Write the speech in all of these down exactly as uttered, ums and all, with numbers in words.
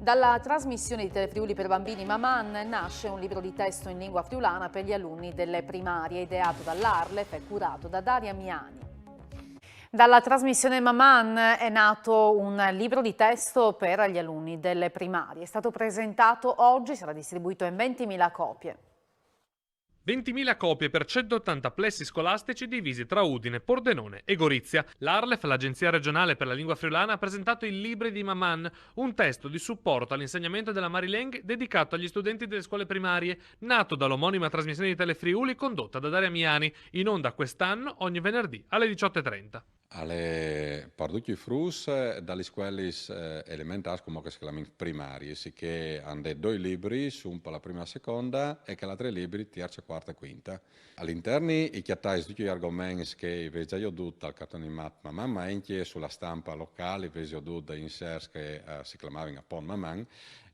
Dalla trasmissione di Telefriuli per bambini Maman nasce un libro di testo in lingua friulana per gli alunni delle primarie, ideato dall'Arlef e curato da Daria Miani. Dalla trasmissione Maman è nato un libro di testo per gli alunni delle primarie. È stato presentato oggi, sarà distribuito in ventimila copie. Ventimila copie per centottanta plessi scolastici divisi tra Udine, Pordenone e Gorizia. L'Arlef, l'Agenzia regionale per la lingua friulana, ha presentato i libri di Maman, un testo di supporto all'insegnamento della Marileng dedicato agli studenti delle scuole primarie, nato dall'omonima trasmissione di Telefriuli condotta da Daria Miani, in onda quest'anno ogni venerdì alle diciotto e trenta. Al è par ducj i fruts, eh, da lis scuelis, eh, elementârs, coma che si clamin primariis, che a 'nd è doi libris, un pa la prima e seconda e chel altri libri tierça, cuarta e cuinta. Al interni i cjatais ducj i argoments che i vês za jodût tal carton animât Maman, ma encje su la stampa locâl i vês jodût dai insers che, eh, si clamavin apont Maman,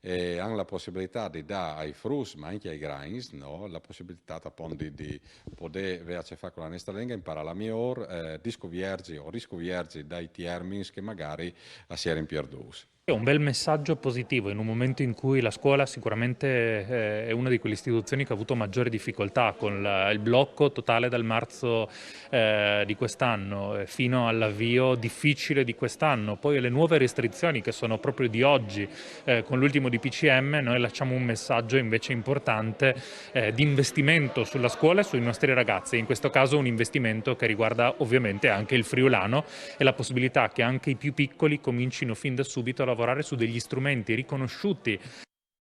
e a àn la pussibilitât di dâ ai fruts, ma encje ai grancj, no, la pussibilitât apont di, di podê vê a ce fâ cu la nestra lenga, imparâ la miôr, eh, discuvierzi o riscuvierzi dai tiermins che magari a si jerin pierdûts. È un bel messaggio positivo in un momento in cui la scuola sicuramente, eh, è una di quelle istituzioni che ha avuto maggiore difficoltà con la, il blocco totale dal marzo, eh, di quest'anno, eh, fino all'avvio difficile di quest'anno, poi le nuove restrizioni che sono proprio di oggi, eh, con l'ultimo D P C M, noi lanciamo un messaggio invece importante, eh, di investimento sulla scuola e sui nostri ragazzi, in questo caso un investimento che riguarda ovviamente anche il friulano e la possibilità che anche i più piccoli comincino fin da subito a lavorare su degli strumenti riconosciuti.